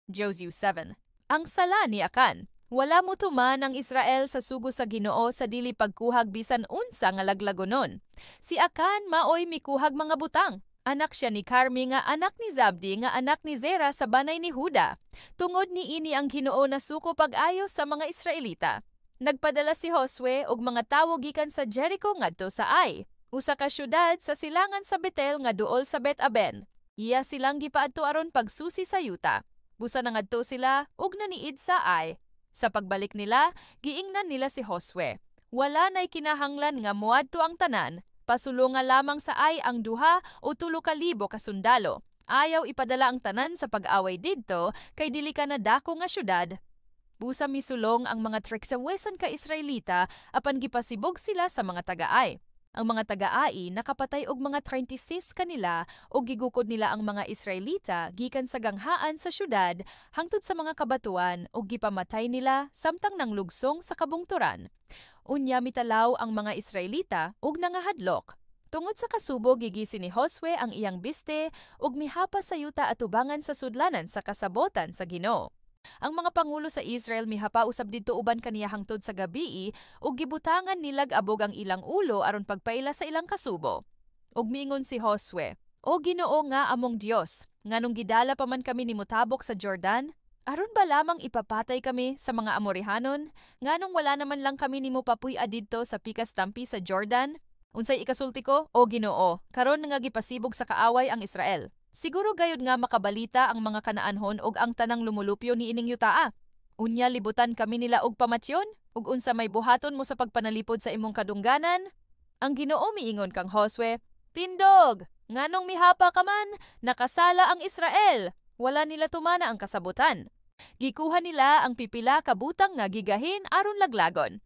Josue 7. Ang sala ni Akan. Wala motuman ang Israel sa sugo sa Ginoo sa dili pagkuhag bisan unsa nga laglagonon. Si Akan maoy mikuhag mga butang. Anak siya ni Carmi nga anak ni Zabdi nga anak ni Zera sa banay ni Huda. Tungod niini ang Ginoo nasuko pag-ayo sa mga Israelita. Nagpadala si Josue og mga tawo gikan sa Jericho ngadto sa Ai, usa ka syudad sa silangan sa Betel nga duol sa Bet Aben. Iya silang gipaadto aron pagsusi sa yuta. Busa nangadto sila ug naniid sa Ai. Sa pagbalik nila, giingnan nila si Josue: "Wala na'y kinahanglan nga moadto ang tanan. Pasulunga lamang sa Ai ang 2 o 3,000 ka sundalo. Ayaw ipadala ang tanan sa pag-away didto kay dili kana dako nga syudad." Busa misulong ang mga 3,000 ka Israelita, apan gipasibog sila sa mga taga-Ai. Ang mga taga-Ai nakapatay og mga 36 kanila ug gigukod nila ang mga Israelita gikan sa ganghaan sa syudad hangtod sa mga kabatuan ug gipamatay nila samtang nanglugsong sa kabungturan. Unya mitalaw ang mga Israelita ug nangahadlok. Tungod sa kasubo, gigisi ni Josue ang iyang biste ug mihapas sa yuta atubangan sa sudlanan sa kasabotan sa Ginoo. Ang mga pangulo sa Israel mihapa usab didto uban kaniya hangtod sa gabii ug gibutangan nilag abog ang ilang ulo aron pagpaila sa ilang kasubo. Ug miingon si Josue, "O Ginoo nga among Dios, nganong gidala pa man kami nimo tabok sa Jordan? Aron ba lamang ipapatay kami sa mga Amorihanon? Nganong wala naman lang kami nimo papuy-a didto sa pikas tampi sa Jordan? Unsay ikasulti ko, O Ginoo, karon nga gipasibog sa kaaway ang Israel? Siguro gayud nga makabalita ang mga Kanaanhon ug ang tanang lumulupyo niining yutaa. Unya libutan kami nila og pamatyon, ug unsa may buhaton mo sa pagpanalipod sa imong kadungganan?" Ang Ginoo miingon kang Josue, "Tindog! Nganong mihapa ka man? Nakasala ang Israel. Wala nila tumana ang kasabutan. Gikuha nila ang pipila ka butang nga gigahin aron laglagon.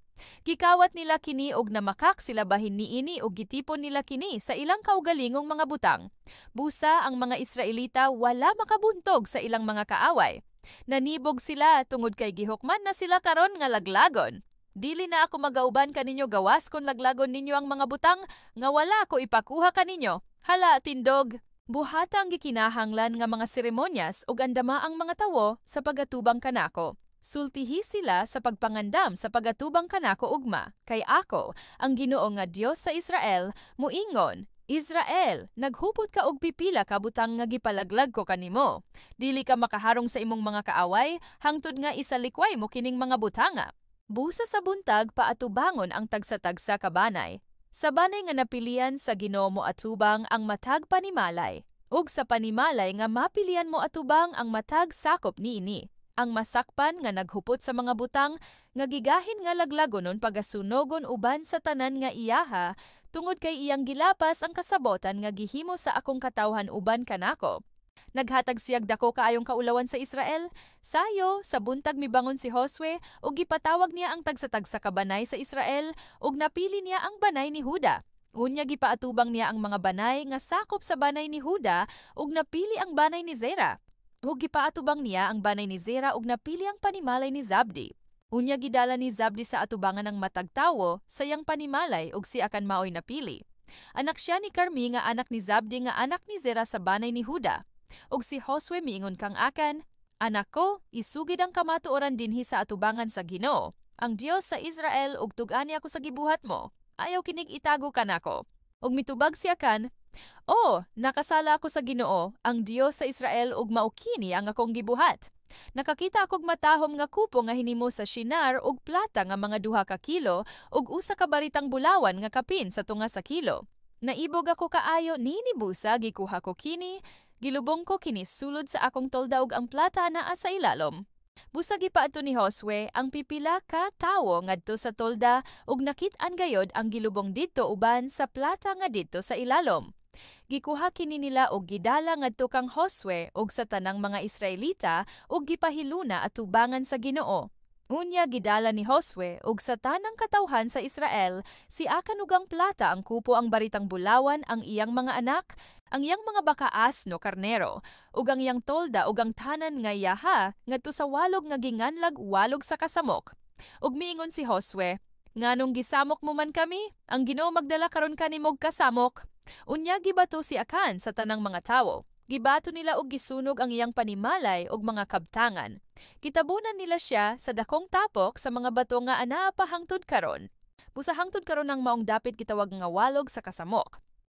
Gikawat nila kini og namakak sila bahin niini og gitipon nila kini sa ilang kaugalingong mga butang. Busa ang mga Israelita wala makabuntog sa ilang mga kaaway. Nanibog sila tungod kay gihukman na sila karon nga laglagon. Dili na ako magauban kaninyo gawas kon laglagon ninyo ang mga butang nga wala ko ipakuha kaninyo. Hala, tindog. Buhata ang gikinahanglan nga mga seremonyas ug andama ang mga tawo sa pagatubang kanako. Sultihi sila sa pagpangandam sa pagatubang kanako ugma, kay ako, ang Ginoo nga Dios sa Israel, muingon, Israel, naghupot ka og pipila ka butang nga gipalaglag ko kanimo. Dili ka makaharong sa imong mga kaaway hangtod nga isalikway mo kining mga butanga. Busa sa buntag paatubangon ang tagsa-tagsa ka banay. Sa banay nga napilian sa Ginoo mo atubang ang matag panimalay, ug sa panimalay nga mapilian mo atubang ang matag sakop niini. Ang masakpan nga naghupot sa mga butang nga gigahin nga laglagonon pagasunogon uban sa tanan nga iyaha, tungod kay iyang gilapas ang kasabotan nga gihimo sa akong katawhan uban kanako." Naghatag siyag dako kaayong kaulawan sa Israel. Sayo, sa buntag mibangon si Josue ug gipatawag niya ang tagsa-tagsa ka banay sa Israel ug napili niya ang banay ni Huda. Unya gipaatubang niya ang mga banay nga sakop sa banay ni Huda ug napili ang banay ni Zera. Ug gipaatubang niya ang banay ni Zera ug napili ang panimalay ni Zabdi. Unya gidala ni Zabdi sa atubangan ang matag tawo sa iyang panimalay ug si Akan maoy napili. Anak siya ni Carmi nga anak ni Zabdi nga anak ni Zera sa banay ni Huda. Ug si Josue miingon kang Akan, "Anak ko, isugid ang kamatuoran dinhi sa atubangan sa Ginoo, ang Dios sa Israel, ug tug-ani ako sa gibuhat mo. Ayaw kinig itago kanako." Ug mitubag si Akan, "Oh, nakasala ako sa Ginoo, ang Dios sa Israel, ug mao kini ang akong gibuhat. Nakakita akog matahom nga kupo nga hinimo sa Shinar ug plata nga mga 2 ka kilo ug usa ka baritang bulawan nga kapin sa tunga sa kilo. Naibog ako kaayo niini busa gikuha ko kini, gilubong ko kini sulod sa akong tolda ug ang plata naa sa ilalom." Busa gipaadto ni Josue ang pipila ka tawo ngadto sa tolda ug nakit-an gayod ang gilubong didto uban sa plata nga didto sa ilalom. Gikuha kini nila og gidala ngadto kang Josue ug sa tanang mga Israelita ug gipahiluna atubangan sa Ginoo. Unya gidala ni Josue ug sa tanang katawhan sa Israel si Akan ug ang plata, ang kupo, ang baritang bulawan, ang iyang mga anak, ang iyang mga baka, asno, karnero, ug ang iyang tolda ug ang tanan nga iyaha ngadto sa walog nga ginganlag walog sa kasamok. Ug miingon si Josue, "Nganong gisamok mo man kami? Ang Ginoo magdala karon kanimog kasamok." Unya gibato si Akan sa tanang mga tawo. Gibato nila og gisunog ang iyang panimalay og mga kabtangan. Gitabunan nila siya sa dakong tapok sa mga bato nga anaa pa hangtod karon. Busa hangtod karon ang maong dapit gitawag nga Walog sa Kasamok.